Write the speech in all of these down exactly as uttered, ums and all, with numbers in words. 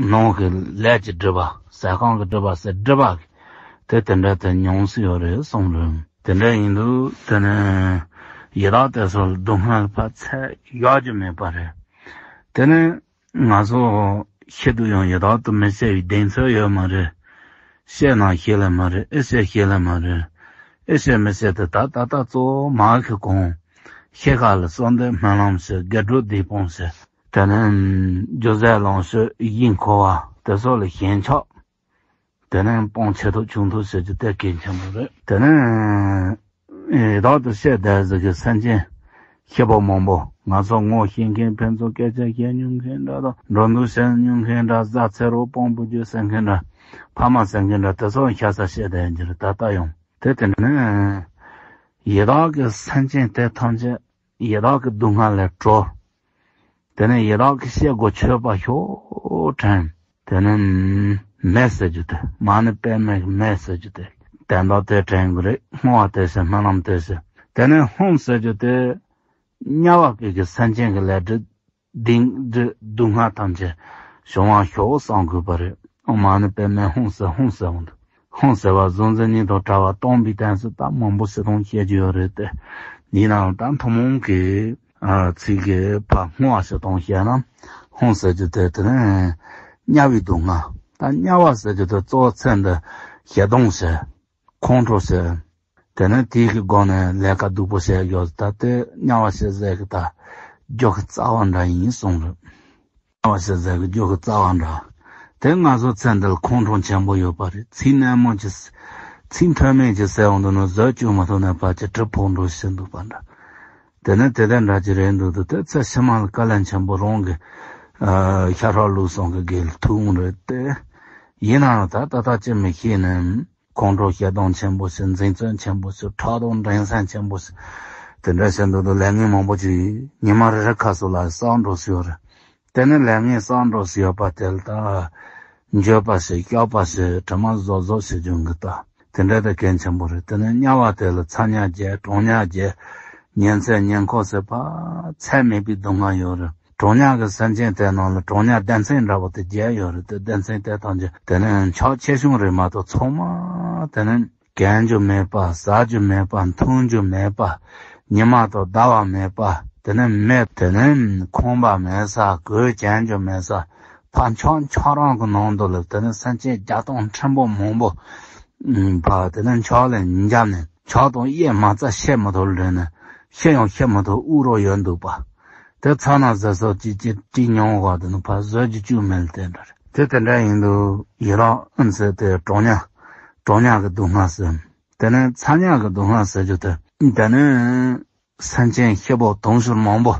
ནང་གི་ལས་ཀྱི་སྒྲིབ་པ། ཟས་ཁང་གི་སྒྲིབ་པ་ཟེར། སྒྲིབ་པ་དེ་དེ་འདྲ་དེ་ཉུང་སུ་ཡོད་རེད་གསུངས་རེད། དེ་འདྲ་ཡིན་དུས་དེ་ནི་ཡི་དྭགས་དེ་ཚོ་ལ་སྡུག་བསྔལ་ཕར་ཚད་ཡོད་རྒྱུ་མེད་པ་རེད། དེ་ནི་ང་ཚོ་ཤི་དུས་ཡང་ཡི་དྭགས་དེ་མི་བྱེད་པའི་གདེང་ཚོད་ཡོད་མ་རེད། བཤད་ན་ཤེས་ལེ་མ་རེད། ཨེ་བཤད་ཤེས་ལེ་མ་རེད། ཨེ་བཤད་མི་བཤད་དེ་ད་ད་ལྟ་གཙོ་བོ་མ་གི་གོང་ཤེས་ཁ་ལ་གསོལ་འདེབས་སྨོན་ལམ་བྱེད། དགེ་སྒྲུབ་སྡིག་སྤོང་བྱེད། དེ་ནས་རྒྱུ་རྫས་ལོངས་སྤྱོད་ཡིད་འཁོར་བ་དེ་ཚོ་ལ་ཞེན་ཆགས། དེ་ནས་སྤོང་ཆེ་ཐུབ་ཆུང་ཐུབ་བྱེད་རྒྱུ་དེ་གལ་ཆེན་པོ་རེད། དེ་ནས་ཡི་དྭགས་དེ་བཤད་བསྡད་ཟིག་གི་སེམས་ཅན་ཤི་བོ་མང་པོ། ང་ཚོ་ངོ་ཤེས་མཁན་ཕན་ཚུན་སྐད་ཆ་བཤད་མྱོང་མཁན་འདྲ་དང་། འགྲོ་འདུག་བྱེད་མྱོང་མཁན་འདྲ། བཟའ་ཚེ་རོགས་སྤོང་བུ་རྒྱུད་ཟེར་མཁན་འདྲ། ཕ་མ་ཟེར་མཁན་འདྲ། དེ་ཚོ་ཤ་ཚ་བཤད་བསྡད་ཡིན་གྱི་རེད། ད་ལྟ་ཡང་དེ་དེ་ནས་ཡི་དྭགས་ཀྱི་སེམས་ཅན་དེ་ཐམས་ཅད་ཡི་དྭགས་ཀྱི་སྡུག་བསྔལ་ལས་གྲོལ། དེ་ནས་ཡི་དྭགས་ཀྱི་བཤད་སྒོ་ཆོད་པ་ཤོག་དྲན། དེ་ནས་མེ་ཟེར་རྒྱུ་དེ། མ་ཎི་པདྨའི་མེ་ཟེར་རྒྱུ་དེ། དོན་དག་དེ་དྲན་དགོས་རེད། བསྔོ་བ་དེ་བྱེད། སྨོན་ལམ་དེ་བྱེད། དེ་ནས་ཧཱུྃ་ཟེར་རྒྱུ་དེ། དམྱལ་བ་པའི་གི་སེམས་ཅན་གྱི་ལས་སྒྲིབ་སྡིག་སྒྲིབ་སྡུག་བསྔལ་ཐམས་ཅད་བྱང་བ་ཤོག་བསམ་དགོས་པ་རེད། ཨོཾ་མ་ཎི་པདྨེ་ཧཱུྃ་ཟེར། ཧཱུྃ་ཟེར་བ་འདུག་ཧཱུྃ་ཟེར་བ་གཟུང་འཛིན་གཉིས་དང་བྲལ་བ་སྟོན་པའི་དོན་སུ་ད་མང་པོ་ཞིག་དང་བཤད་རྒྱུ་ཡོད་རེད་དེ། ཡིན་ནའང་ད་ཐུན་མོང་གི་ཨ་ཚིག་གི་ཕར་བསྔོ་བ་ཞིག་དང་བཤད་ན། ཧཱུྃ་ཟེར་རྒྱུ་དེ་དེ་ནི་དམྱལ་བའི་སྡུག་བསྔལ། ད་དམྱལ་བ་ཟེར་རྒྱུ་དེ་གཙོ་བོ་ཚེ་འདི་ཞེ་སྡང་བྱེད། ཁོང་ཁྲོ་བྱེད། དེ་ནས་དེའི་གི་སྒོ་ནས་ལས་ཀ་སྡུག་པོ་བྱེད་ཡོད། ད་དེ་དམྱལ་བ་ཞེས་ཟེར་གི་ད་རྒྱུ་གི་རྩ་བ་འདྲ་ཡིན་གསུངས་རེད། དམྱལ་བ་ཞེས་ཟེར་གི་རྒྱུ་གི་རྩ་བ་འདྲ། དེ་ང་ཚོ་ཚེ་འདི་ལ་ཁོང་ཁྲོ་ཆེན་པོ་ཡོད་པ་རེད། ཚིག་རྣལ་མོ་ཅིག་ཚིག་མཐོ་དམན་ཅིག་ཟེར་འོང་དུས་ན་བཟོད་བཅོས་མ་ཐུབ་ནས་ཕར་ཅིག་གྲིབ་ཕོག་འགྲོ་བཞིན་འདུག་པ་འདྲ། དེ་ནས་དེ་ལྟར་འདྲ་ཅིག་རེད་འདུག་དུས་དེ་ཚེ་ཕྱི་མ་ལ་དཀའ་ལས་ཆེན་པོ་རང་གི་ཨ་ཤ་ཁྲག་ལུས་ཟུངས་ཀྱི་དགེ་ལ་ཐུག་འོང་རེད་དེ། ཡིན་ནའང་ད་ད་ལྟ་ཅི་མི་ཤེས་ནས། ཁོང་ཁྲོ་ཞེ་སྡང་ཆེན་པོ་ཞིག་འཛིན་བརྩོན་ཆེན་པོ་ཞིག་ཁྲག་དང་འགྲན་སེམས་ཆེན་པོ་ཞིག་དེ་འདྲ་བྱས་འདུག་དུས་ལས་ངན་མང་པོ་ཅིག་ཉི་མ་རེ་རེ་ཁ་སོ་ལ་བསགས་འགྲོ་སྲིད་ཡོད་རེད། དེ་ནས་ལས་ངན་བསགས་འགྲོ་སྲིད་ཡོད་པ་དེ་ལ་ད་འགྱོད་པ་ཞིག་སྐྱོ་པ་ཞིག་དྲི་མ་བཟོ་བཟོ་བྱེད་རྒྱུ་འགི་ད་དེ་འདྲ་དེ་གལ་ཆེན་པོ་རེད། དེ་ནས་དམྱལ་བ་དེ་ལ་ཚ་དམྱལ་བརྒྱད། གྲང་དམྱལ་བརྒྱད། ཉི་ཚེ་ཉེ་འཁོར་ཟེར་ཕར་ཚད་མེད་པའི་སྡུག་བསྔལ་ཡོད་རེད། གྲང་དམྱལ་གྱི་སེམས་ཅན་དེ་ནང་ལ་གྲང་དམྱལ་སྡེ་ཚན་འདྲ་པོ་དེ་བརྒྱད་ཡོད་རེད་དེ། སྡེ་ཚན་དེ་ཐམས་ཅད་དེ་ནི་ཁྱབ་ཆེ་ཆུང་རེད་མ་གཏོགས་ཚང་མ་དེ་ནི་གྱོན་རྒྱུ་མེད་པ། ཟ་རྒྱུ་མེད་པ། འཐུང་རྒྱུ་མེད་པ། ཉི་མ་དང་ཟླ་བ་མེད་པ། དེ་ནི་མེ་དེ་ནི་ཁང་པ་མེད་ས། གོས་གྱོན་རྒྱུ་མེད་ས། ཕར་འཁྱག་འཁྱག་རོམ་གྱི་ནང་དུ་ལ་དེ་ནི་སེམས་ཅན་བརྒྱ་སྟོང་ཁྲི་འབུམ་མང་པོ་ཕར་དེ་ནི་འཁྱག་ལས་འཇམ་ནས། འཁྱག་དང་གཡས་མ་རྩ་བཤད་མི་ཐུབ་ལོས་ནས། བཤད་ཡང་བཤད་མི་ཐུབ་དབུགས་རོ་ཡོད་འདུག་པ། དེ་ཚ་ན་ཟེར་སོགས་ཅི་ཅི་ཅི་མྱོང་བ་དེ་ནི་ཕར་བཟོད་རྒྱུ་ཅུང་མེད་ལ་དེ་འདྲ་རེད། དེ་དེ་འདྲ་ཡིན་དུས་ཡི་རང་ཨུན་ཟེར་དེ་གྲང་དམྱལ། གྲང་དམྱལ་གྱི་སྡུག་བསྔལ་ཟེར། དེ་ནས་ཚ་དམྱལ་གྱི་སྡུག་བསྔལ་ཟེར་རྒྱུ་དེ། དེ་ནི་སེམས་ཅན་ཤི་བོ་དུང་ཕྱུར་མང་པོ།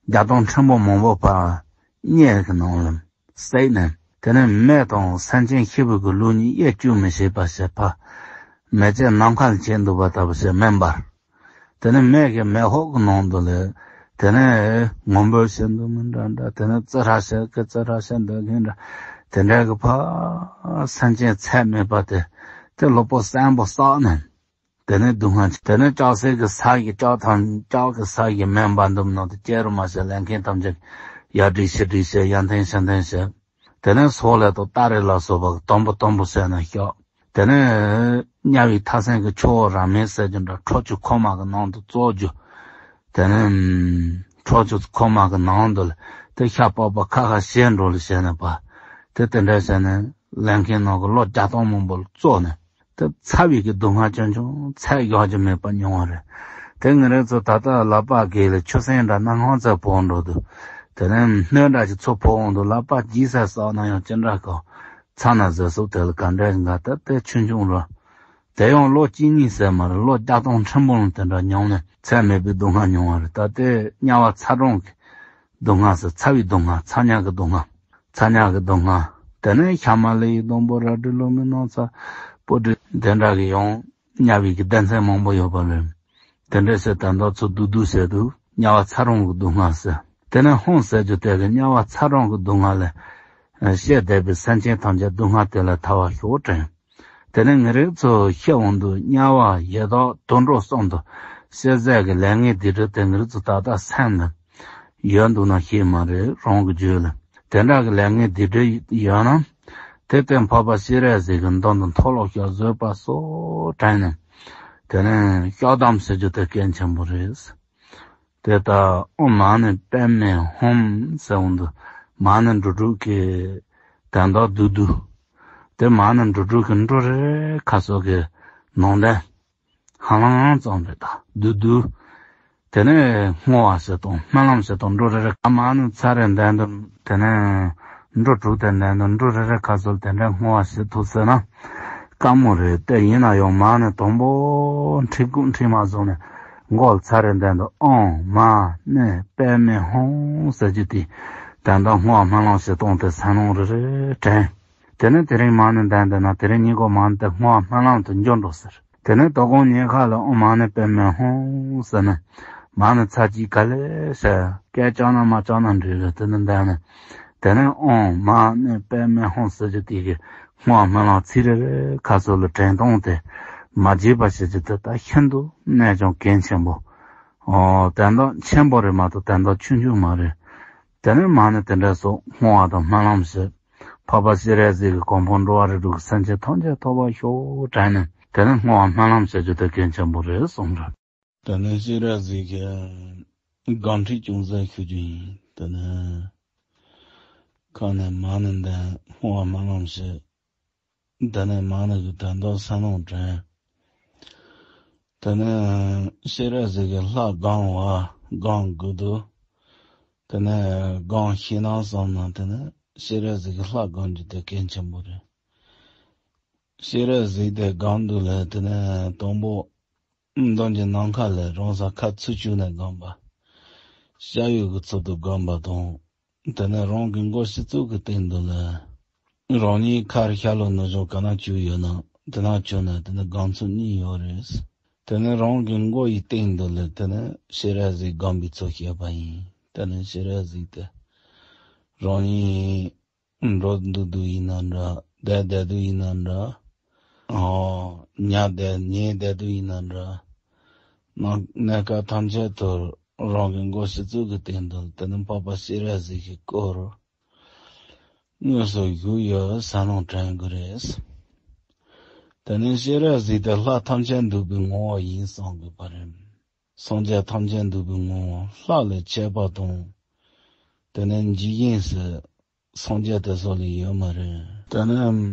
བརྒྱ་སྟོང་ཁྲི་འབུམ་མང་པོ་ཕར་དམྱལ་གྱི་ནང་ལ་བསྲེགས་ནས། དེ་ནས་མེ་དང་སེམས་ཅན་ཤི་བོ་གི་ལུས་གཉིས་དབྱེ་བཅོས་མི་ཤེས་པ་བྱས་ཕར་མེ་ལྕེ་ནམ་མཁའ་ལ་མཆེད་འདུག་པ་ལྟ་བུ་བྱས་མེ་འབར། དེ་ནས་མེ་གི་མེ་ཧོག་གི་ནང་དུ་ལས། དེ་ནས་ངུ་འབོད་བྱེད་འདུག་མི་འདྲ་འདྲ། དེ་ནས་ཙི་ར་བྱེད་གི་ཙི་ར་བྱེད་འདུག་གི་འདྲ། དེ་འདྲ་གི་ཕར་སེམས་ཅན་ཚད་མེད་པ་དེ། དེ་གློ་བུར་སེམས་པ་བསགས་ནས། དེ་ནས་སྡུག་བསྔལ་ཆེ། དེ་ནས་ལྕགས་སྲེག་གི་ས་ཡི་ལྕགས་ཐང་ལྕགས་ཀྱི་ས་ཡི་མེ་འབར་འདུག་ནང་དུ་སྐྱེ་རུ་མ་བྱེད། ལས་མཁན་ཐམས་ཅད་ཡར་དྲི་ཤི་དྲི་བྱེད། ཡར་འཐེན་ཤི་འཐེན་བྱེད། དེ་ནས་སོག་ལེ་དང་སྟ་རེ་ལ་སོགས་པ་གི་དུམ་བུ་དུམ་བུ་བྱས་ནས་ཤོག་དེ་ནས་དམྱལ་བའི་མཐའ་མཚམས་ཀྱི་ཆུ་བོ་ར་མེ་ཟེར་རྒྱུ་འདྲ། ཁྲག་ཆུ་ཁོག་མ་གི་ནང་དུ་བཙོ་རྒྱུ། དེ་ནས་ཁྲག་ཆུ་ཁོག་མ་གི་ནང་དུ་ལ་དེ་ཤ་པགས་པ་ཁ་ཁ་བཤད་འགྲོ་ལ་བྱས་ནས་པ། དེ་དེ་འདྲ་བྱས་ནས་ལས་མཁན་ནང་གི་ལོ་བརྒྱ་སྟོང་མང་པོ་ལ་བཙོ་ནས། དེ་ཚ་བའི་གི་སྡུག་བསྔལ་ཆུང་ཆུང་ཚད་ཡོད་རྒྱུ་མེད་པ་མྱོང་བ་རེད། དེ་ང་རང་ཚོ་ད་ལྟ་ལག་པ་གི་ལ་ཆུ་སྲིན་འདྲ་སྣ་ཁོང་ཚ་ཕོག་འགྲོ་དུས། དེ་ནས་སྣོད་འདྲ་ཞིག་ཚུར་ཕོག་འོང་དུས་ལག་པ་ལྗིད་ཚད་བསགས་ན་ཡང་ཅི་འདྲ་གོ། ཚ་ན་ཟེར་སོགས་དེ་ལ་ག་འདྲ་ཞིག་འགའ་ད་དེ་ཆུང་ཆུང་རོ། དེ་ཡང་ལོ་གཅིག་གཉིས་ཟེར་མ་རེད། ལོ་བརྒྱ་སྟོང་ཁྲི་འབུམ་དེ་འདྲ་མྱོང་ནས་ཚད་མེད་པའི་སྡུག་བསྔལ་མྱོང་བ་རེད། ད་དེ་དམྱལ་བ་ཚ་གྲང་གི་སྡུག་བསྔལ་ཟེར། ཚ་བའི་སྡུག་བསྔལ། ཚ་དམྱལ་གི་སྡུག་བསྔལ། ཚ་དམྱལ་གི་སྡུག་བསྔལ། དེ་ནས་ཤ་མ་ལི་ཡི་སྡོང་པོ། རལ་གྲི་ལོ་མའི་ནགས་ཚལ། སྤོས་གྲི་དེ་འདྲ་གི་ཡང་དམྱལ་བའི་གི་སྡེ་ཚན་མང་པོ་ཡོད་པ་རེད། དེ་འདྲ་ཟེར་དོན་དག་ཚོ་བསྡུས་བསྡུས་བྱས་དུས་དམྱལ་བ་ཚ་གྲང་གི་སྡུག་བསྔལ་ཟེར། དེ་ནས་ཧཱུྃ་ཟེར་རྒྱུ་དེ་གི་དམྱལ་བ་ཚ་གྲང་གི་སྡུག་བསྔལ་ལས་བཤད་བསྡད་པའི་སེམས་ཅན་ཐམས་ཅད་སྡུག་བསྔལ་དེ་ལས་ཐར་བ་ཤོག་དྲན། དེ་ནས་ང་རང་ཚོ་ཤི་འོང་དུས་དམྱལ་བ་ཡི་དྭགས་དུད་འགྲོ་གསུམ་དུ་ཤི་ཟད་ཀྱི་ལས་ངན་སྡིག་སྒྲིབ་དེ་ང་རང་ཚོ་ད་ལྟ་སེམས་ནང་ཡོད་འདུག་ན་ཤེས་མ་རེད། རང་གི་རྒྱུད་ལ། དེ་འདྲ་གི་ལས་ངན་སྡིག་སྒྲིབ་ཡོད་ན། དེ་སྟེང་འཕགས་པ་སྤྱན་རས་གཟིགས་ཀྱི་མདུན་དུ་མཐོལ་ལོ་བཤགས་བཟོད་པ་སོགས་དྲན་ནས། དེ་ནས་བཤགས་དམ་ཟེར་རྒྱུ་དེ་གལ་ཆེན་པོ་རེད། དེ་ལྟར་ཨོཾ་མ་ཎི་པདྨེ་ཧཱུྃ་ཟེར་འོང་དུས། མ་ཎི་འབྲུ་དྲུག་གི་དོན་དག་བསྡུས་བསྡུས། དེ་མ་ཎི་འབྲུ་དྲུག་གི་འབྲུ་རེ་རེ་ཁ་གསོ་གི་ནང་དོན་ཧ་ལམ་ཙམ་རེ་དང་བསྡུས་བསྡུས། དེ་ནས་བསྔོ་བ་ཞིག་དང་སྨོན་ལམ་ཞིག་དང་འབྲུ་རེ་རེ་ཁ་མ་ཎི་ཚར་རེ་འདོན་དུས། དེ་ནས་འབྲུ་དྲུག་དེ་འདོན་དུས་འབྲུ་རེ་རེ་ཁ་གསོ་དེ་འདྲ་བསྔོ་བ་ཞིག་ཐུབ་ཟེར་ན། དཀའ་མོ་རེད། དེ་ཡིན་ན་ཡང་མ་ཎི་དང་པོ་ཁྲིད་སྐུ་ཁྲིད་མ་བཟུང་ནས་མགོ་ཚར་རེ་འདོན་དུས་ཨོཾ་མ་ཎི་པདྨེ་ཧཱུྃ་ཟེར་རྒྱུ་དེ། དོན་དག་བསྔོ་བ་སྨོན་ལམ་ཞིག་བཏང་སྟེ་སེམས་ནང་རེ་རེ་དྲན། དེ་ནས་དེ་རིང་མ་ཎི་འདོན་དུས་ན་དེ་རིང་ཉིན་གུང་མ་ཎི་དེ་བསྔོ་བ་སྨོན་ལམ་དུ་འགྱུར་འགྲོ་ཟེར། དེ་ནས་དོ་དགོང་ཉལ་ཁ་ལ་ཨོཾ་མ་ཎི་པདྨེ་ཧཱུྃ་ཟེར་ནས། མ་ཎི་ཚར་གཅིག་ག་ལེ་ཟེར་སྐད་བཅག་ན་མ་བཅག་ན་འགྲིག་རེད། དེ་ནས་འདོན་ནས། དེ་ནས་ཨོཾ་མ་ཎི་པདྨེ་ཧཱུྃ་ཟེར་རྒྱུ་དེ་གི་བསྔོ་བ་སྨོན་ལམ་ཚིག་རེ་རེ་ཁ་གསོ་ལ་དྲན་སྟངས་དེ་མ་བརྗེད་པ་ཞིག་རྒྱུ་དེ་ད་ཤིན་ཏུ་ནས་ཀྱང་གལ་ཆེན་པོ། ཨོ་དོན་དག་ཆེན་པོ་རེད་མ་གཏོགས་དོན་དག་ཆུང་ཆུང་མ་རེད། དེ་ནས་མ་ཎི་དེ་འདྲ་སོགས་བསྔོ་བ་དང་སྨོན་ལམ་ཞིག་འཕགས་པ་སྤྱན་རས་གཟིགས་ཀྱི་གོ་འཕང་འགྲོ་བ་རིགས་དྲུག་གི་སེམས་ཅན་ཐམས་ཅད་ཐོབ་པར་ཤོག་དྲན་ནས། དེ་ནས་བསྔོ་བ་སྨོན་ལམ་བྱ་རྒྱུ་དེ་གལ་ཆེན་པོ་རེད་གསུངས་རེད། དེ་ནས་སྤྱན་རས་གཟིགས་ཀྱི་སྒང་ཁྲིད་ཅུང་ཟད་ཞུ་རྒྱུ་ཡིན། དེ་ནས་ཁ་ནས་མ་ཎི་འདོན། བསྔོ་བ་སྨོན་ལམ་བྱེད། དེ་ནས་མ་ཎི་གི་དོན་དག་སེམས་ནང་དྲན། དེ་ནས་སྤྱན་རས་གཟིགས་ཀྱི་ལྷ་སྒོམ་པ་སྒོམ་དགོས་འདུག་དེ་ནས་སྒོམ་ཤེས་ན་བསམ་ན་དེ་ནས་སྤྱན་རས་གཟིགས་ཀྱི་ལྷ་སྒོམ་རྒྱུ་དེ་གལ་ཆེན་པོ་རེད། སྤྱན་རས་གཟིགས་དེ་སྒོམ་དུས་ལ་དེ་ནས་དང་པོ་གདོང་གི་ནམ་མཁའ་ལ་རང་ས་ཁ་ཚུར་བཅུག་ནས་སྒོམ་པ། ཞབས་གཡས་ཀྱི་ཚུལ་དུ་སྒོམ་པ་དང་། དེ་ནས་རང་གི་མགོ་སྤྱི་གཙུག་གི་སྟེང་དུ་ལ། རང་ཉིད་ཁར་ཤར་ལྷོ་ནུབ་བྱང་ག་ན་བཅུག་ཡོད་ན་དེ་ན་བཅུག་ནས་དེ་ནས་སྒོམ་ཚུལ་གཉིས་ཡོད་རེད། དེ་ནས་རང་གི་མགོ་ཡི་སྟེང་དུ་ལ་དེ་ནས་སྤྱན་རས་གཟིགས་སྒོམ་པའི་ཚུལ་བཤད་པ་ཡིན། དེ་ནས་སྤྱན་རས་གཟིགས་དེ་རང་ཉིད་འགྲོ་འདུག་དུས་ཡིན་ན་འདྲ། བསྡད་བསྡད་དུས་ཡིན་ན་འདྲ། ཨོ། ཉལ་བསྡད་ཉལ་བསྡད་དུས་ཡིན་ན་འདྲ། ནམ་གནས་སྐབས་ཐམས་ཅད་དུ་རང་གི་མགོ་སྤྱི་གཙུག་གི་སྟེང་དུ་དེ་ནི་འཕགས་པ་སྤྱན་རས་གཟིགས་ཀྱི་སྐུ་རུ་དངོས་སུ་བཞུགས་ཡོད་བསམ་བློ་དྲན་དགོས་རེད། དེ་ནི་སྤྱན་རས་གཟིགས་དེ་ལྷ་ཐམས་ཅད་འདུས་པའི་ངོ་བོ་ཡིན་བསམ་དགོས་པ་རེད། སངས་རྒྱས་ཐམས་ཅད་འདུས་པའི་ངོ་བོ་ལྷ་ལས་ཁྱད་པར་དང་། དེ་ནི་འཇིག་རྟེན་སུ་སངས་རྒྱས་དེ་ཚོ་ལས་ཡོད་མ་རེད། དེ་ནི་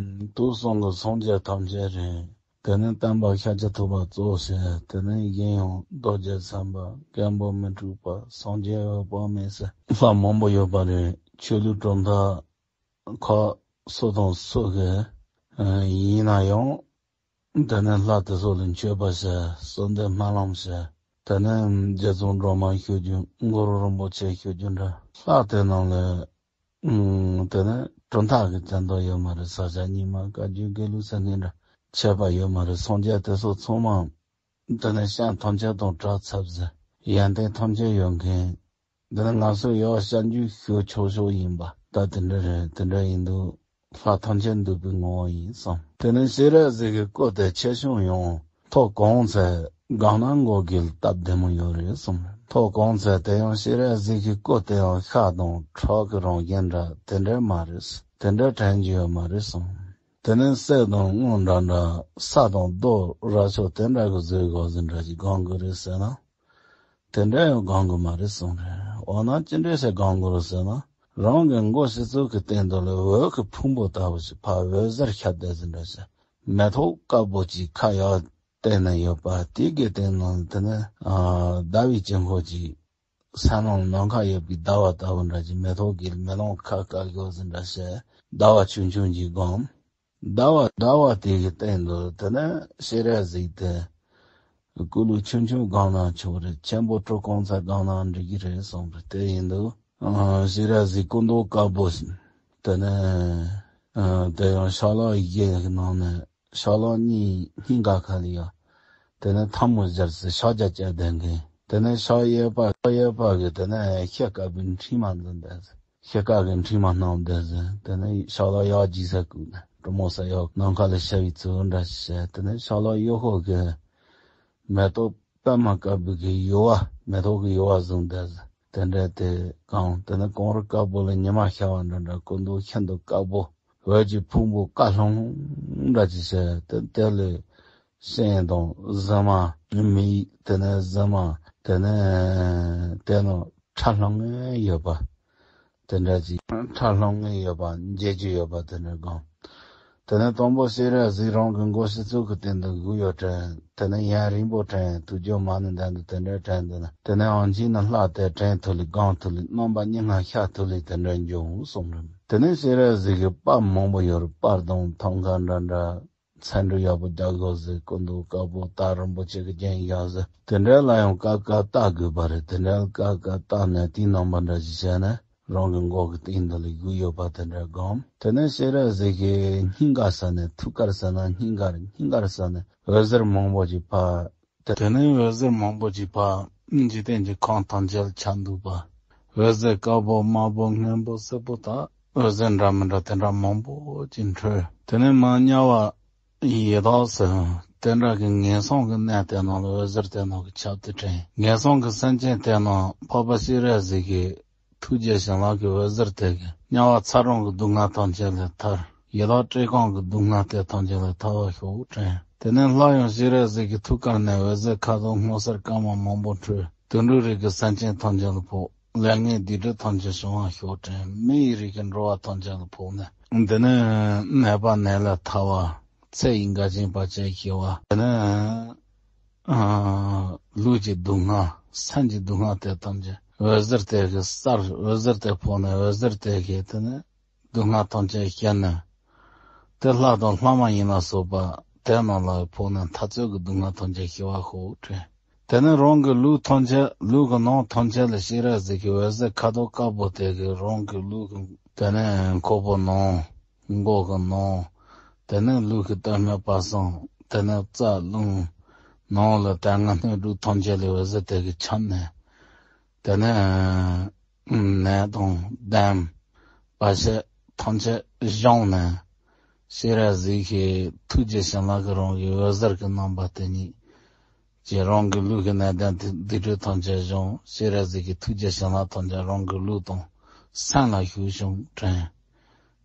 དུས་གསུམ་གྱི་སངས་རྒྱས་ཐམས་ཅད་རེད། དེ་ནི་སྟོན་པ་ཤཱཀྱ་ཐུབ་པ་གཙོ་བྱས། དེ་ནི་གཞན་ཡང་རྡོ་རྗེ་སེམས་དཔའ་མགོན་པོ་མི་འཁྲུགས་པ་སངས་རྒྱས་འོད་དཔག་མེད་ཟེར་ལྷ་མང་པོ་ཡོད་པ་རེད། ཆོས་ལུགས་གྲུབ་མཐའ་ཁག་སུ་དང་སུ་གི་ཡིན་ན་ཡང་། དེ་ནས་ལྷ་དེ་ཚོ་ལ་མཆོད་པ་བྱས། གསོལ་འདེབས་སྨོན་ལམ་བྱས། དེ་ནས་རྗེ་བཙུན་སྒྲོལ་མ་ཞུ་རྒྱུ། གུ་རུ་རིན་པོ་ཆེ་ཞུ་རྒྱུ་འདྲ། ལྷ་དེ་རྣམས་ལ་ཨུམ། དེ་ནས་གྲུབ་མཐའ་གི་དོན་དག་ཡོད་མ་རེད། ས་སྐྱ་རྙིང་མ་བཀའ་བརྒྱུད་དགེ་ལུགས་ཟེར་མཁན་འདྲ་ཁྱད་པར་ཡོད་མ་རེད། སངས་རྒྱས་དེ་ཚོ་ཚང་མ་དེ་ནས་ཤིང་ཐམས་ཅད་དང་བྲག་ཚབ་ཟེར། ཡོན་ཏན་ཐམས་ཅད་ཡོད་མཁན། འདི་ནི་ང་ཚོས་ཡག་བཤད་རྒྱུ་ཞུ་ཆོག་ཆོག་ཡིན་པ། ད་དེ་འདྲ་རེད། དེ་འདྲ་ཡིན་དུས་ལྷ་ཐམས་ཅད་འདུས་པའི་ངོ་བོ་ཡིན་གསུངས། དེ་ནས་སྤྱན་རས་གཟིགས་ཀྱི་སྐུ་དེ་ཆེ་ཆུང་ཡང་མཐོ་གང་ཚད་སྒང་ན་མགོ་གི་སྟབས་བདེ་མོ་ཡོད་རེད་གསུངས། མཐོ་གང་ཚད་དེ་ཡང་སྤྱན་རས་གཟིགས་ཀྱི་སྐུ་དེ་ཡང་ཤར་དང་ཕྱོགས་ཀྱི་རང་བཞིན་འདྲ་དེ་འདྲ་མ་རེད། དེ་འདྲ་དྲན་རྒྱུ་ཡོད་མ་རེད་གསུངས། དེ་ནས་གསེར་དང་དངུལ་འདྲ་འདྲ་ས་དང་རྡོ་ར་ཆོ་དེ་འདྲ་གི་བཟོས་དགོས་ཟིན་འདྲ་ཞིག་སྒང་གི་རེད་ཟེར་ན། དེ་འདྲ་ཡང་སྒང་གི་མ་རེད་གསུངས་རེད། འོ་ན་ཅི་འདྲ་ཞིག་སྒང་གི་རེད་ཟེར་ན། རང་གི་མགོ་སྤྱི་གཙུག་གི་སྟེང་དུ་ལ་འོད་ཀྱི་ཕུང་པོ་ལྟ་བུ་ཞིག་ཕར་འོད་ཟེར་ཤར་བསྡད་ཟིན་འདྲ་ཞིག་མེ་ཏོག་དཀར་པོ་ཅིག་ཁ་ཡར་བསྟན་ནས་ཡོད་པ་དེ་གི་སྟེང་ནང་དེ་ནས་ཨ་ཟླ་བའི་དཀྱིལ་འཁོར་ཅིག་ས་ནང་ནམ་མཁའ་ཡོད་པའི་ཟླ་བ་ལྟ་བུ་འདྲ་ཅིག་མེ་ཏོག་གི་མེ་ལོང་ཁ་བཀབ་ཡོད་ཟིན་འདྲ་ཞིག་ཟླ་བ་ཆུང་ཆུང་ཅིག་སྒང་། ཟླ་བ་ཟླ་བ་དེ་གི་སྟེང་དུ་དེ་ནས་སྤྱན་རས་གཟིགས་དེ། སྐུ་ལུས་ཆུང་ཆུང་སྒང་ན་ཆོག་རེད། ཆེན་པོ་ཁྲོ་གང་ཚད་སྒང་ན་འགྲིག་གི་རེད་གསུངས་པ་དེ་ཡིན་དུས། ཨ་སྤྱན་རས་གཟིགས་སྐུ་མདོག་དཀར་པོ་ཞིག་དེ་ནས་ཨ་དེ་ཡང་ཕྱག་ལག་བཞི་ཡི་ནང་ནས་ཕྱག་ལག་གཉིས་སྙིང་ག་ཁ་ལ་ཡ། དེ་ནས་ཐལ་མོ་སྦྱར་ཚེ་ཕྱག་རྒྱ་བཅག་བསྡད་མཁན། དེ་ནས་ཕྱག་གཡས་པ་ཕྱག་གཡས་པ་གི་དེ་ནས་ཤེལ་དཀར་པོའི་འཕྲེང་བ་འཛིན་བསྡད་ཚེ། ཤེལ་དཀར་གྱི་འཕྲེང་བ་བསྣམས་བསྡད་ཟིན། དེ་ནས་ཕྱག་ལག་ཡར་རྒྱས་ས་བཀུག་ནས་གྲོ་མོ་ས་ཡར་ནམ་མཁའ་ལ་ཤར་བའི་ཚུལ་འདྲ་ཞིག་བྱས། དེ་ནས་ཕྱག་ལག་གཡོན་ཕྱོགས་ཀྱི་མེ་ཏོག་པདྨ་དཀར་པོ་གི་ཡུ་བ། མེ་ཏོག་གི་ཡུ་བ་བཟུང་བསྡད་ཟིན། དེ་འདྲ་དེ་གང་། དེ་ནས་གངས་རི་དཀར་པོ་ལ་ཉི་མ་ཤར་བ་འདྲ་འདྲ། སྐུ་མདོག་ཤིན་ཏུ་དཀར་པོ། འོད་ཀྱི་ཕུང་པོ་དཀར་ལྷུང་ལྷུང་འདྲ་ཅིག་བྱས། དེ་དེ་ལས་སྤྱན་དང་གཟིམ་དམར་མིག། དེ་ནས་གཟིམ་དམར། དེ་ནས་དེ་ནང་ཁྲ་ལྷུང་ངེ་ཡོད་པ། དེ་འདྲ་ཅིག་ཁྲ་ལྷུང་ངེ་ཡོད་པ། མཇལ་རྒྱུ་ཡོད་པ་དེ་འདྲ་གང་། དེ་ནས་དང་པོ་སྤྱན་རས་གཟིགས་རང་གི་མགོ་སྤྱི་གཙུག་གི་སྟེང་དུ་བཞུགས་ཡོད་དྲན། དེ་ནས་ཡུན་རིང་པོ་དྲན། དུས་རྒྱུན་མ་ཎི་འདོན་དུས་དེ་འདྲ་དྲན། དེ་ནས་དེ་ནས་ཨང་ཆིས་ནི་ལྷ་དེ་དྲན་ཐུབ་ལེ། སྒོམ་ཐུབ་ལེ། རྣམ་པ་མྱ་ངན་ཤར་ཐུབ་ལེ། དེ་འདྲ་འབྱུང་གསུངས་རེད། དེ་ནས་སྤྱན་རས་གཟིགས་ཀྱི་པར་མང་པོ་ཡོད་རེད། པར་དང་ཐང་ཀ་འདྲ་འདྲ། ཚལ་འབྲུ་ཡག་པོ་རྒྱག་དགོས་ཟེར། སྐུ་མདོག་དཀར་པོ་རྟ་རིན་པོ་ཆེ་གི་རྒྱན་བཞག་ཟེར། དེ་འདྲ་ལ་ཡང་དཀར་དཀར་བཏགས་དགོས་པ་རེད། དེ་འདྲ་དཀར་དཀར་བཏགས་ནས་དེའི་རྣམ་པ་འདྲ་ཞིག་བྱས་ནས་རང་གི་མགོ་གི་སྟེང་དུ་ལ་བཞུགས་ཡོད་པ་དེ་འདྲ་གང་། དེ་ནས་སྤྱན་རས་གཟིགས་ཀྱི་སྙིང་ག་ས་ནས། ཐུགས་ཀར་ས་ན་སྙིང་གར། སྙིང་གར་ས་ནས་འོད་ཟེར་མང་པོ་ཅིག་ཕར། དེ་ནས་འོད་ཟེར་མང་པོ་ཅིག་ཕར་འཇིག་རྟེན་གྱི་ཁམས་ཐམས་ཅད་ལ་ཁྱབ་འདུག་པ། འོད་ཟེར་དཀར་པོ་དམར་པོ་སྔོན་པོ་སེར་པོ་དང་འོད་ཟེར་འདྲ་མི་འདྲ་དེ་འདྲ་མང་པོ་ཅིག་འཕྲོས། དེ་ནས་མར་དམྱལ་བ་ཡི་དྭགས་ཟེར་དེ་འདྲ་གི་ངན་སོང་གི་གནས་དེ་ནང་ལ་འོད་ཟེར་དེ་ནང་གི་ཁྱབ་སྟེ་དྲན། ངན་སོང་གི་སེམས་ཅན་དེ་ནང་འཕགས་པ་སྤྱན་རས་གཟིགས་ཀྱི་ཐུགས་རྗེ་བྱིན་རླབས་ཀྱི་འོད་ཟེར་དེ་གིས་དམྱལ་བ་ཚ་གྲང་གི་སྡུག་བསྔལ་ཐམས་ཅད་ལས་ཐར། ཡི་དྭགས་བཀྲེས་སྐོམ་གྱི་སྡུག་བསྔལ་དེ་ཐམས་ཅད་ལས་ཐར་བར་ཤོག་དྲན། དེ་ནས་སླར་ཡང་སྤྱན་རས་གཟིགས་ཀྱི་ཐུགས་ཀར་ནས་འོད་ཟེར་ཁ་དོག་སྔོ་སེར་དཀར་དམར་མང་པོ་འཕྲོས། དུད་འགྲོ་རིགས་ཀྱི་སེམས་ཅན་ཐམས་ཅད་ལ་ཕོག། ལས་ངན་སྡིག་སྒྲིབ་ཐམས་ཅད་བྱང་བར་ཤོག་དྲན། མི་ཡི་རིགས་ཀྱི་འགྲོ་བ་ཐམས་ཅད་ལ་ཕོག་ནས། དེ་ནས་ནད་པ་ནད་ལས་ཐར་བ། ཚེ་ཡི་འགལ་རྐྱེན་བར་ཆད་ཞི་བ། དེ་ནས་ཨ་ལུས་ཀྱི་སྡུག་བསྔལ། སེམས་ཀྱི་སྡུག་བསྔལ་དེ་ཐམས་ཅད་འོད་ཟེར་དེ་གིས་སར་འོད་ཟེར་དེ་ཕོག་ནས་འོད་ཟེར་དེ་གིས་དེ་ནས་སྡུག་བསྔལ་ཐམས་ཅད་ཞི་ནས། དེ་ལྷ་དང་ལྷ་མ་ཡིན་ལ་སོགས་པ་དེ་རྣམས་ལ་ཕོག་ནས་འཐབ་རྩོད་ཀྱི་སྡུག་བསྔལ་ཐམས་ཅད་ཞི་བར་ཤོག་དྲན། དེ་ནས་རང་གི་ལུས་ཐམས་ཅད། ལུས་ཀྱི་ནང་ཐམས་ཅད་ལ་སྤྱན་རས་གཟིགས་ཀྱི་འོད་ཟེར་ཁ་དོག་དཀར་པོ་དེ་གིས་རང་གི་ལུས་ཀྱི་དེ་ནས་ཁོག་པའི་ནང་། མགོ་གི་ནང་། དེ་ནས་ལུས་ཀྱི་སྟོད་སྨད་བར་གསུམ། དེ་ནས་རྩ་རླུང་། ནང་ལ་དྭངས་སྔགས་སྣོད་དྲུག་ཐམས་ཅད་ལ་འོད་ཟེར་དེ་གིས་ཁྱབ་ནས། དེ་ནས་ནད་དང་གདོན་བར་ཆད་ཐམས་ཅད་བྱང་ནས། སྤྱན་རས་གཟིགས་ཀྱི་ཐུགས་རྗེ་བྱིན་རླབས་ཀྱི་རང་གི་འོད་ཟེར་གྱི་རྣམ་པ་དེ་ཉིད་ཀྱིས་རང་གི་ལུས་ཀྱི་ནད་གདོན་སྡིག་སྒྲིབ་ཐམས་ཅད་བྱང་། སྤྱན་རས་གཟིགས་ཀྱི་ཐུགས་རྗེ་བྱིན་རླབས་ཐམས་ཅད་རང་གི་ལུས་དང་སེམས་ལ་ཞུགས་ཤིང་དྲན།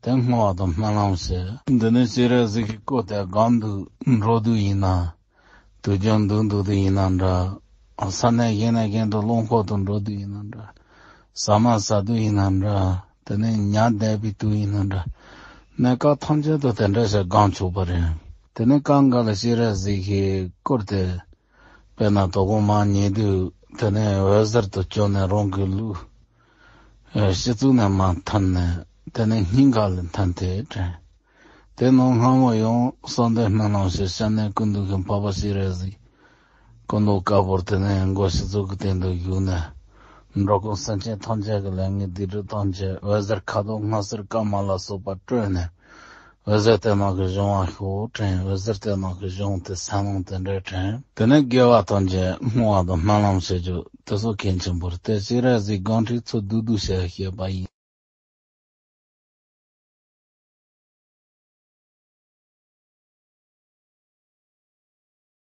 དེ་བསྔོ་བ་དང་སྨོན་ལམ་བྱས། འདི་ནི་སྤྱན་རས་གཟིགས་ཀྱི་སྐུ་དེ་སྒོམ་དུས་འགྲོ་དུས་ཡིན་ན། དུས་རྒྱུན་འདུག་འདུག་དུས་ཡིན་ན་འདྲ། ས་གནས་གཞན་ནས་གཞན་དུ་རླངས་འཁོར་དུ་འགྲོ་དུས་ཡིན་ན་འདྲ། ཟ་མ་ཟ་དུས་ཡིན་ན་འདྲ། དེ་ནས་ཉལ་བསྡད་པའི་དུས་ཡིན་ན་འདྲ། གནས་སྐབས་ཐམས་ཅད་དུ་དེ་འདྲ་ཞིག་སྒོམ་ཆོག་པ་རེད། དེ་ནས་སྐབས་འགའ་ལ་སྤྱན་རས་གཟིགས་ཀྱི་སྐུ་དེ། དཔེར་ན་དོ་དགོང་མར་ཉལ་དུས་དེ་ནས་འོད་ཟེར་དུ་གྱུར་ནས་རང་གི་ལུས་ཨ་སྤྱི་གཙུག་ནས་མར་ཐོན་ནས་དེ་ནས་སྙིང་ག་ལ་ཐོན་ཏེ་དྲན། དེ་ནང་སྔ་མོ་ཡང་གསོལ་འདེབས་སྨོན་ལམ་ཞིག་སྐྱབས་གནས་ཀུན་འདུས་ཀྱི་འཕགས་པ་སྤྱན་རས་གཟིགས། སྐུ་མདོག་དཀར་པོར་དེ་ནས་མགོ་སྤྱི་གཙུག་གི་སྟེང་དུ་བཞུགས་ནས། འགྲོ་ཀུན་སེམས་ཅན་ཐམས་ཅད་ཀྱི་ལས་ངན་སྡིག་སྒྲིབ་ཐམས་ཅད་འོད་ཟེར་ཁ་དོག་ལྔ་སེར་དཀར་དམར་ལ་སོགས་པ་སྤྲོས་ནས། འོད་ཟེར་དེ་རྣམས་ཀྱིས་གཞོམ་པར་ཤོག་དྲན། འོད་ཟེར་དེ་རྣམས་ཀྱིས་གཞོམ་སྟེ་སེམས་ལྷུང་དེ་འདྲ་དྲན། དེ་ནས་དགེ་བ་ཐམས་ཅད་བསྔོ་བ་དང་སྨོན་ལམ་བྱེད་རྒྱུ་དེ་ཚོ་གལ་ཆེན་པོ་རེད། དེ་སྤྱན་རས་གཟིགས་སྒོམ་ཁྲིད་ཚུར་བསྡུ་བསྡུ་བྱས་བཤད་པ་ཡིན།